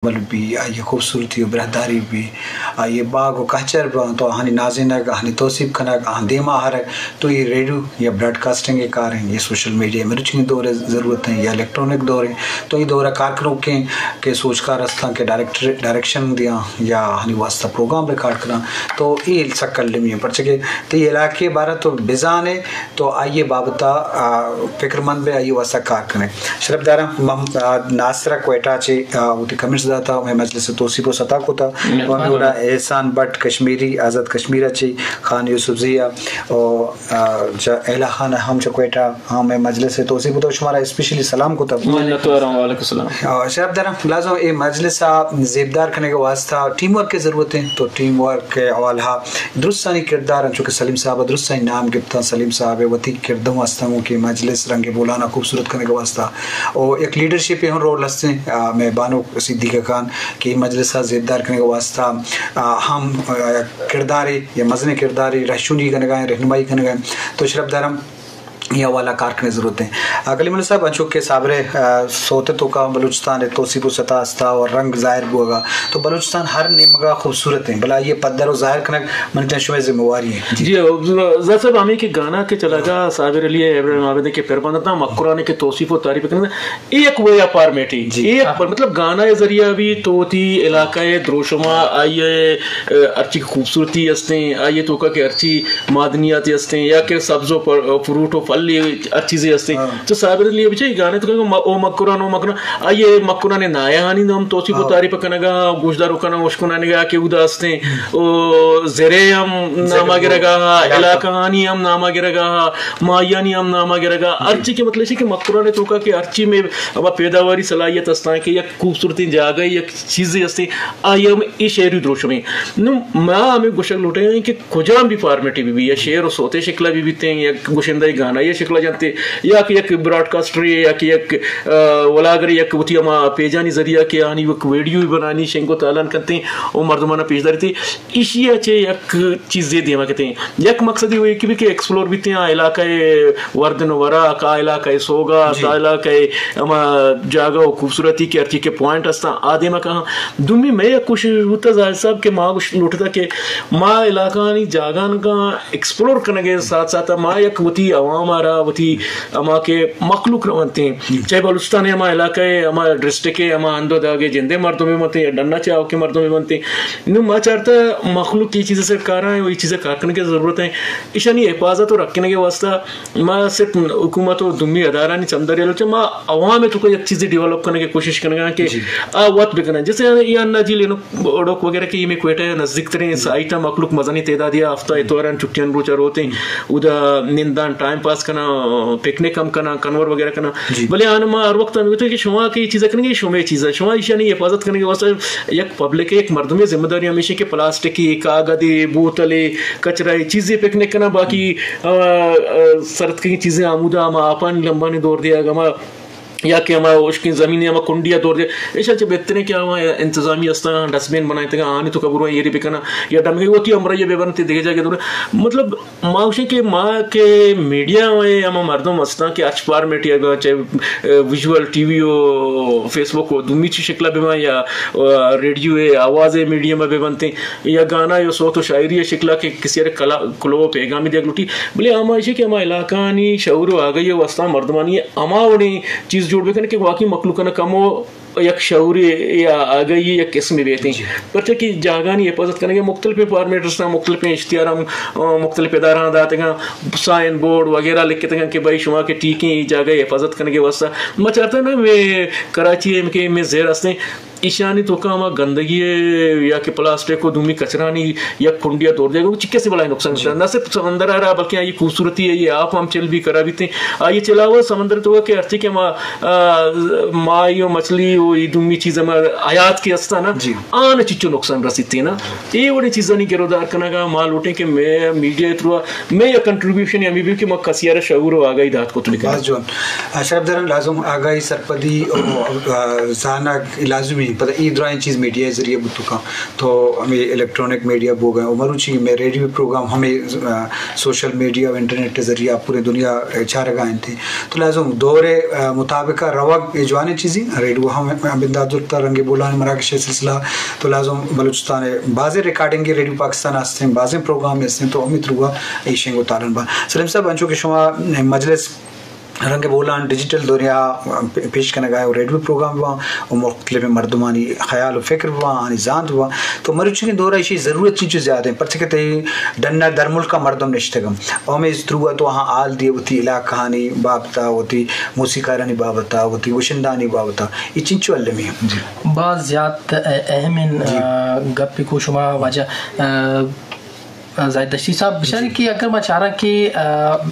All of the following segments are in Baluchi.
مکمل بی، آئی ءِ خوبصورتی و براہداری بی، آئی ءِ باگ و کہچر باں، تو آہانی نازینگ، آہانی توسیپ کنگ، آہاں دیما آرگ، تو اے ریڈیو یا براڈکاسٹنگ ءِ کار ایں، اے سوشل میڈیا مروچی دور ءِ ضرورت ایں یا الیکٹرانک دور ایں، تو اے دور ءَ کار کنوکیں کہ سوجکار ہستاں کہ ڈائریکٹر، ڈائریکشن دیاں یا آہانی واسطہ پروگرام ریکارڈ کناں، تو اے سک المی ایں، پرچہ کہ تئی علاقے ءِ بارہ تو بزانے، تو آئی ءِ بابت ءَ، آ، فکرمند بے، آئی ءِ واسطہ کار کنے۔ شرپ داراں، مم-، آ، ناصرہ کوئٹہ چے، آ، وتی کمنٹس داتا، مئے مجلس ءِ توسیپ و ستا کتا۔ منتوار۔ و ہمے وڑا احسان بٹ کشمیری، آزاد کشمیر ءَ چے، خان یوسف زی ءَ، و، آ، چہ اہلا خان ہم چہ کوئٹہ، ہاں، مئے مجلس ءِ توسیپ کتا، شمارا اسپیشلی سلام کتا۔ منتوار، وعلیکم السلام۔ آ، شرپ داراں، لازم اے مجلس ءَ زیبدار کنگ ءِ واسطہ ٹیم ورک ءِ ضرورت ایں، تو ٹیم ورک ءِ حوالہ درستانی کردار، انچو کہ سلیم صاحب ءَ درستانی نام گپتاں، سلیم صاحب ءِ وتی کردم ہستاں کہ مجلس رنگ بولانا خوبصورت کنگ ءِ واسطہ او یک لیڈرشپ ءِ ہم رول ہستیں۔ آ، مئے بانک صدیقہ خان کہ مجلس ءَ زیبدار کنگ ءِ واسطہ، آ، ہم، آ، کردارے یا مزنیں کردارے رہشونی کنگا ایں، رہنمائی کنگا ایں۔ تو شرپ داراں اے حوالہ کار کنگ ضرورت ایں۔ آ، کلیم اللہ صاحب، انچو کہ صابر ءِ، آ، سوت ءِ توکا بلوچستان ءِ توسیپ و ستا استا و رنگ ظاہر بوگا، تو بلوچستان ہر نیمگا خوبصورت ایں، بلے آئی ءِ پدر و ظاہر کنگ من جان شمئے ذمہ واری ایں۔ جی۔ جی، زاہد صاحب، ہمیں کہ گانا کہ چلاگا صابر علی ءِ، ابراہیم عابد ءِ کہ پر بندتا مکران ءِ کہ توسیپ و تعریف کنگ، اے یک وے آ فارمیٹ ایں۔ جی۔ اے یک پر-، مطلب گانا ءِ ذریعہ بی تو وتی علاقہ ءِ دروشما، آئی ءِ، آ، ہرچی خوبصورتی ہستیں، آئی ءِ توکا کہ ہرچی معدنیات ہستیں یا کہ سبز و پر-، فروٹ و پھل ہر چیزے ہستیں۔ ہاں۔ تو صابر علی ءِ بچے گانے تو کہ م-، او مکران، او مکران، آئی ءِ مکران ءِ ناحیہانی ہم توسیپ و ہاں۔ تعریف کنگا، گوشدار کنگا، اشکنانگا کہ اودا ہستیں۔ ہم۔ او زرے ہم ناما گرگا، علاقہ۔ علاقہانی ہم ناما گرگا، ماہیانی ہم ناما گرگا۔ جی۔ ہرچی کہ مطلب چی کہ مکران ءِ توکا کہ ہرچی مئے ہما پیداواری صلاحیت ہستاں کہ یک خوبصورتیں جاگہ، یک چیزے ہستیں، آئی ہم اے شعری دروشمیں۔ نوں ما ہمیں گوشگ لوٹیں کہ کجام بھی فارمیٹ بہ بی، یا شعر و سوتے شکلا بہ بیتیں، یا گشندہ گانا یا شکلا جنتے، یا کہ یک براڈکاسٹرے، یا کہ یک، آ، ولاگرے، یک وتی ہما پیجانی ذریعہ کہ آنی یک ویڈیو بنانی شنگ و تالان کنتے و مردمانا پیش دارتے، ایشی ءَ چہ یک چیزے دیما کتیں۔ یک مقصدی وہی کہ بھی کہ ایکسپلور بیتیں آ علاقہ ءِ وردن و وراک، آ علاقہ ءِ سوگات، جی۔ آ علاقہ ءِ ہما جاگہ و خوبصورتی کہ ہرچی کہ پوائنٹ ہستاں، آ دیما کہاں۔ دومی مئے یک کوشش بوتا زاہد صاحب کہ ما گوش لوٹتا کہ ما علاقہانی جاگہانگاں ایکسپلور کنگ ءِ ساتھ ساتھ ما یک وتی عوام ءَ را وتی ہما کہ مخلوق رونتیں، جی۔ چاہے بلوچستان ءِ ہما علاقہ ءِ، ہما ڈسٹرکٹ ءِ، ہما ہند و داگ ءِ جندے مردم بنتیں یا ڈنا چہ آؤکیں مردم بنتیں، نوں ما چارتا مخلوق اے چیز ءِ سر کاراں و اے چیز ءِ کار کنگ ءِ ضرورت ایں۔ ایشانی حفاظت و رکھنگ ءِ واسطہ ما صرف حکومت و دومی ادارہانی چمداری لوٹیں، ما عوام ءِ توکا یک چیزے ڈیولپ کنگ ءِ کوشش کنگا کہ جی۔ آ وت بکنن۔ جیسے اے انا جیل اینو اوڑک وغیرہ کہ اے مئے کوئٹہ ءِ نزدیک تریں سائٹ ءَ مخلوق مزنیں تعدادے ءَ ہفتہ اتواران چھٹیاں روچ ءَ روتیں، اودا نندان، ٹائم پاس کناں، پکنک ہم کناں، کنور وغیرہ کناں۔ جی۔ بلے آن ما ہر وقت ہم گوتیں کہ شما کہ اے چیز کنگے، شمے چیز ایں، شما ایشانی حفاظت کنگ ءِ واسطہ یک پبلک ءِ، یک مردمے ذمہ داری ہمیش ایں کہ پلاسٹک ءِ، کاگد ءِ، بوتل ءِ، کچرا ءِ چیزے پکنک کناں، باقی، آ، آ، سرتکگیں چیزیں آمودہ ہما آپانی لمبانی دور دیگ ہما یا کہ ہما ہشکیں زمین ءِ ہما کنڈی ءَ دور دے، ایشاں چہ بہتریں کہ ہما انتظامی استاں، ڈسٹ بن بنائینتگاں، آنی توکا برواں ایرے بکناں، یا ڈمگے وتی ہمراہی ءَ ببرنت دگہ جاگہ دور۔ مطلب، ما گوشیں کہ ما کہ میڈیا ءِ ہما مردم استاں کہ ہرچ فارمیٹ ءَ، چاہے ویژول، ٹی وی و فیس بک و دومی چی شکل ءَ بباں یا ریڈیو ءِ آواز ءِ میڈیم ءَ ببنتیں، یا گانا یا صوت و شاعری ءِ شکل ءَ کہ کسی ءَ را کلا-، کلوہ و پیغامے دیگ لوٹی، بلے ہما ایشی کہ ہما علاقہانی شعور و آگہی ءِ واستہ مردمانی ہما وڑیں چیز جوڑ بکن کہ واقعی مخلوق ءَ کمو یک شعورے یا آگہی یک قسمے بیتیں۔ جی۔ پرچہ کہ جاگہانی حفاظت کنگ ءِ مختلفیں فارمیٹ استاں، مختلفیں اشتہار ہم، آ، مختلف ادارہاں داتگاں، سائن بورڈ وغیرہ لکھتگاں کہ بھئی شما کہ ٹھیکیں اے جاگہ ءِ حفاظت کنگ ءِ واستہ۔ ما چارتگ نا، مئے کراچی ءِ کہ مئے زہر استیں، ایشانی توکا ہما گندگی ءِ یا کہ پلاسٹک و دومی کچرانی یک کنڈی ءَ دور دیگ، چکے سے بلاہیں نقصان جی۔ نہ صرف سمندر ءَ را بلکہ آئی خوبصورتی ءِ، آئی آپ ہم چل بی خراب بیتیں۔ آئی چہ علاوہ سمندر ءِ توکا کہ ہرچی کہ ہما، آ، ماہی و مچھلی و اے دومی چیز ہما حیات کہ ہستاں نا، جی۔ آن چچو نقصان رسیتیں نا۔ اے وڑیں چیزانی گرودار کنگا ما لوٹیں کہ مئے میڈیا ءِ تھرو مئے یک کنٹریبیوشن ہمے بی کہ ما کسی ءَ را شعور و آگاہی دات کت بکنیں۔ باز جوان۔ اشرف درن لازم آگاہی، سرپدی و، آ، زانگ لازمی پدا اے درائیں چیز میڈیا ءِ ذریعہ بوتکاں، تو ہمے الیکٹرانک میڈیا بوگ ءَ، و مروچی مئے ریڈیو پروگرام ہمے، آ، سوشل میڈیا و انٹرنیٹ ءِ ذریعہ پورے دنیا ءَ چارگا انت۔ تو لازم دور ءِ، آ، مطابق ءَ روگ اے جوانیں چیزے۔ ریڈیو ہم بندات زرتا، رنگ بولان مراگش ءِ سلسلہ، تو لازم بلوچستان ءِ بازیں ریکارڈنگ ریڈیو پاکستان ءَ ہستیں، بازیں پروگرام ہستیں، تو ہمے تھرو ءَ ایشی ءَ گوں تالان باں۔ سلیم صاحب، انچو کہ شما مجلس رنگ بولان ڈیجیٹل دنیا ءَ پیش کنگ ءَ ایں، ریڈیو پروگرام باں و مختلف مردمانی خیال و فکر باں، آنی زانت باں، تو مروچیگیں دور ءَ ایشی ضرورت چنچو زیادہ ایں، پرچہ کہ تئی ڈن ءَ درملک ءَ مردم نشتگ انت، و ہمے تھرو ءَ تو آہاں حال دیئے، وتی علاقہ آنی بابت ءَ، وتی موسیقارانی بابت ءَ، وتی گشندہانی بابت ءَ، اے چنچو المی انت؟ جی۔ باز زیات ا-، اہم ایں، جی۔ آ، گپے کو شما واجہ، آ، زاہد دشتی صاحب، بچارے کہ اگر ما چاراں کہ، آ،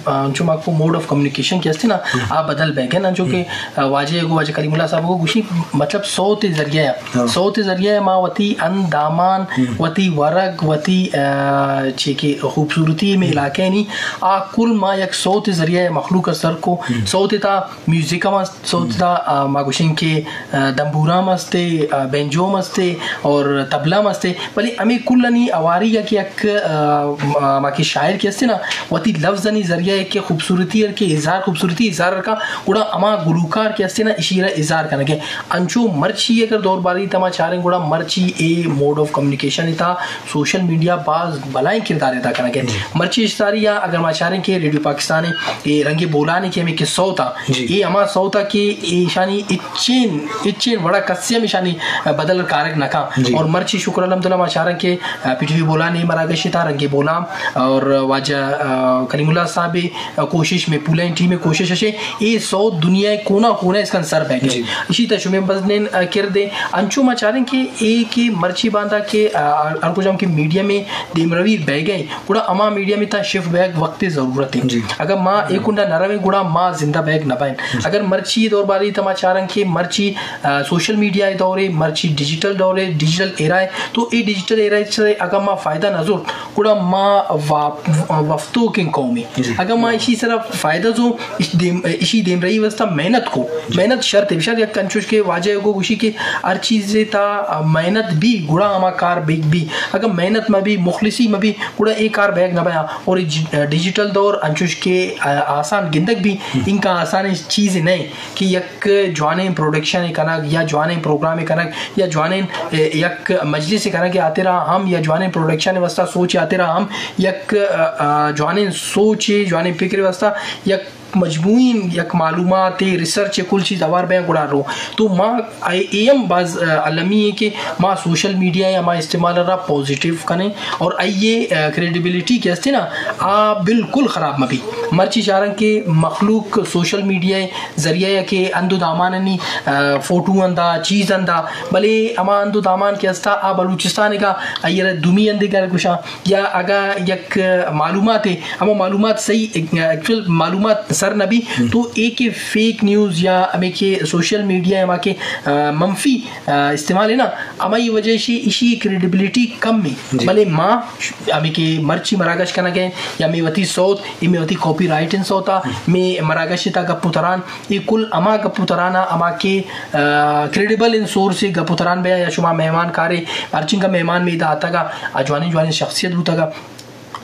آ، انچو ما کو موڈ آف کمیونیکیشن کہ ہستی نا، آ بدل بیگ ءَ، انچو کہ، آ، واجہ گو، واجہ کلیم اللہ صاحب گو گوشی، مطلب صوت ذریعہ، صوت ذریعہ ما وتی اندامان، وتی ورگ، وتی، آ، چی کہ خوبصورتی مئے علاقہ نی، آ کل ما یک صوت ذریعہ مخلوق سر کو، صوت تا میوزک ہم است، سوت دا، آ، ما گوشیں کہ، آ، دمبورا ہم استے، آ، بینجو ہم استے اور طبلہ ہم استے، بلے ہمے کلانی اواری یک، یک، آ، ما، ما کہ شاعر کہ استے نا، وتی لفظانی ذریعہ کہ خوبصورتی ہر کہ اظہار، خوبصورتی اظہار ہر کا، گڑا ہما گلوکار کہ استے نا، اشی را اظہار کنگے۔ انچو مرچی اگر دور باری تا ما چاریں، گڑا مرچی اے موڈ آف کمیونیکیشن تا سوشل میڈیا باز بلائیں کردار ادا کنگ ء۔ مرچی اشتاری یا اگر ما چاریں کہ ریڈیو پاکستان ء اے رنگیں بولان کہ ہمیں کہ صوت آ، اے ہما صوت آ کہ ایشانی اچین، اچین وڑا کسی ہم ایشانی بدل کارگ نہ کن۔ اور مرچی شکر الحمدللہ ما چاریں کہ پی ٹی وی بولان اے مراگش تا رنگیں بولان اور واجہ، آ، کلیم اللہ صاحب کوشش میں پولیں ٹیم کوشش ہشے، اے صوت دنیا کونا کونا اسکان سر بیگ۔ اشی تا شمے بزنین، آ، کردے۔ انچو ما چاریں کہ اے کہ مرچی باندا کہ، آ، ہر کجام کہ میڈیا میں دیمروی بیگ ہے، گڑا اما میڈیا میں تا شفٹ بیگ وقت ضرورت ہے۔ اگر ما اے کنڈا نہ رویں، گڑا ما زندہ بیگ نہ بین۔ اگر مرچی دور باری تا ما چاریں کہ مرچی، آ، سوشل میڈیا دور ہے، مرچی ڈیجیٹل دور ہے، ڈیجیٹل ایرا ہے، تو اے ڈیجیٹل ایرا سے اگر ما فائدہ نہ زورت، گڑا ما وا-، وفتوکیں قومے۔ اگر ما اشی سرا فائدہ زو، اش دیم-، اشی دیمرئی واسطہ محنت کو، محنت شرط ہے۔ بشار یک انچوش کہ واجہ کو گوشی کہ ہر چیز تا محنت بھی، گڑا ہما کار بیگ بھی۔ اگر محنت مہ بھی، مخلصی مہ بھی، گڑا اے کار بیگ نہ بیا۔ اور اے ج-، ڈیجیٹل دور انچوش کہ آسان گندگ بھی، انکا آسان چیز نہیں۔ کہ یک جوانیں پروڈکشن کنگ یا جوانیں پروگرام کنگ یا جوانیں، اے، یک مجلس کنگ آترا ہم یا جوانیں پروڈکشن واسطہ سوچ آترا ہم یک، آ، آ، جوانیں سوچ، جوانیں فکر واسطہ یک مجموعی یک معلومات، ریسرچ کل چیز اوار بین گڑا رو۔ تو ما اے، اے ہم باز، آ، المی ہے کہ ما سوشل میڈیا یا ما استعمال را پازیٹیو کنیں اور آئیے، آ، کریڈیبلٹی کہ ہستے نا، آ بالکل خراب مہ بی۔ مرچی چارن کہ مخلوق سوشل میڈیا ذریعہ یا کہ اند و دامانانی، آ، فوٹو اندا، چیز اندا، بلے ہما اند و دامان کہ ہستا آ بلوچستان کا آئیے را دومی اندے گر گوشاں یا اگا یک معلومات ہے، ہما معلومات صحیح، ایکچوئل معلومات سر نہ بی تو اے کہ فیک نیوز یا ہمیں کہ سوشل میڈیا ہما کہ، آ، منفی، آ، استعمال ہے نا، ہمائی وجہ سے اشی کریڈیبلٹی کم ہے۔ بلے ما ش-، ہمیں کہ مرچی مراگش کنگ ہے یا میں وتی صوت، اے میں وتی کاپی رائٹ ان صوت آ، میں مراگش تا گپ و تران، اے کل ہما گپ و تران آ، ہما کہ، آ، کریڈیبل ان سورس گپ و تران بیا یا شما مہمان کارے، ہرچنگا مہمان میں دا آتگا، آ جوانیں جوانیں شخصیت بوتگا۔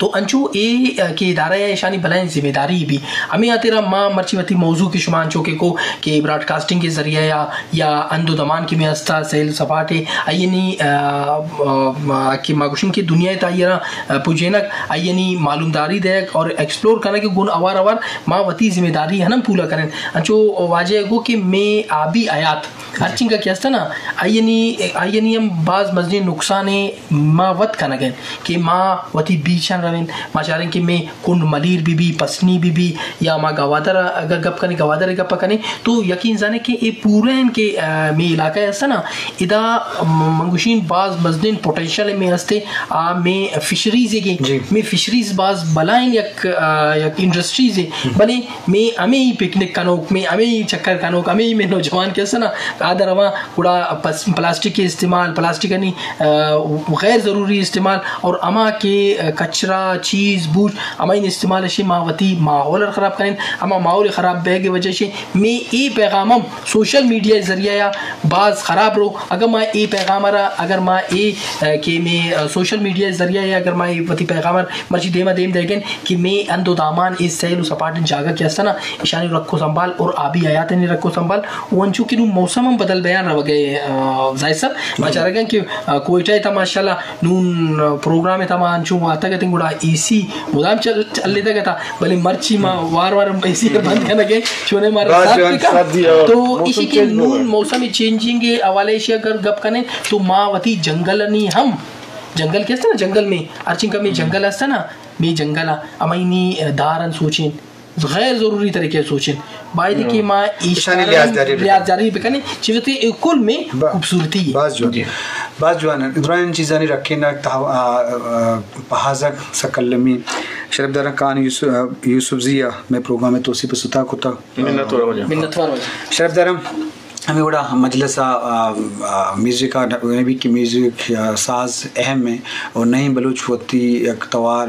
تو انچو اے، آ، کہ ادارہ یا ایشانی بلائیں ذمہ داری بھی۔ ہمیں آتیرا ما مرچی وتی موضوع کہ شما انچو کہ کو کہ براڈ کاسٹنگ کے ذریعہ یا، یا اند و دمان کہ میں ہستا سیل سپاٹ ہے، آئینی، آ، آ، آ، کہ ما گوشن کہ دنیا تا آئیرا، آ، پجینک، آئینی معلومداری دیگ اور ایکسپلور کنگ گن اوار اوار ما وتی ذمہ داری ہنم پورا کریں۔ انچو واجہ گو کہ میں آبی حیات ہرچنگا کہ ہستنا، آئینی، آئینی ہم باز مزنیں نقصانے ما وت کنگ ء کہ ما وتی بیچ آن رویں، ما چاریں کہ میں کنڈ ملیر بی بی، پسنی بی بی، یا ما گوادر ء اگر گپ کنیں، گوادر ء گپ کنیں، تو یقین زانے کہ اے پورا ہیں کہ، آ، میں علاقہ ہستنا، ادا م-، منگوشین باز مزنیں پوٹینشل میں ہستے، آ، میں فشریز گے، میں فشریز باز بلائیں یک، آ، یک انڈسٹریز ہے، بلے میں ہمیں ہی پکنک کنوک، میں ہمیں ہی چکر کنوک، ہمیں ہی میں نوجوان کیسے نا، آدر رواں گڑا پس-، پلاسٹک کے استعمال، پلاسٹک یعنی، آ، غیر ضروری استعمال اور ہما کے، آ، کچرا چیز بوٹ ہمائی استعمال شی، ما وتی ماحول ءَ خراب کنیں، ہما ماحول خراب بیگ وجہ شی می ای پیغام ہم سوشل میڈیا ذریعہ یا باز خراب رو۔ اگر ما ای پیغام را، اگر ما ای، اے، کہ می، اے، سوشل میڈیا ذریعہ یا اگر ما ای وتی پیغام را مرچی دیما دیم دیگن کہ می اند و دامان ای سیل و سپاٹن جاگہ کہ استنا، اشانی رکھ و سنبھال اور آبی حیاتانی رکھ و سنبھال، و انچو کہ نوں موسم ہم بدل بیان روگے، اے، زاہد صاحب، ما چارگن کہ، اے، کوئٹہ تا ماشاءاللہ نون پروگرام ءِ تما انچو واتگ اتیں، گڑا اے سی مدام چل-، چلیتگ اتاں، بلے مرچی ما وار وار اے سی ءَ بند کنگ ءَ، چونے مارا باز سخت جوان بکن۔ سردی ءَ تو موسم ایشی کہ چینج نون بوگ ءَ۔ موسم چینجنگ ءِ حوالے ایشی اگر گپ کنیں تو ما وتی جنگلانی ہم، جنگل کہ است نا، جنگل میں ہرچنکہ میں جنگل است نا، میں جنگل ءَ ہمائی نی دارن سوچیں۔ غیر ضروری طریقے سوچیں۔ باید کہ ما ایشانی ایشانی لحاظ داری بکنیں۔ لحاظ داری بکنیں، چی وتی کل میں با-، خوبصورتی ہے۔ باز جوان۔ جی۔ باز جوان۔ درائیں چیزانی رکھیں نا، تہ-، آ، آ، پہازگ سکلمی۔ شرف دارن کان یوسف، آ، یوسف زی ءَ میں پروگرام توسیپ ستا کتا۔ منت وار واجہ۔ منت وار واجہ۔ شرف دارن ہمیں وڑا مجلس ءَ، آ، آ، میوزک ءَ، یعنی بھی کہ میوزک، آ، ساز اہم ہے اور نئیں بلوچ وتی یک توار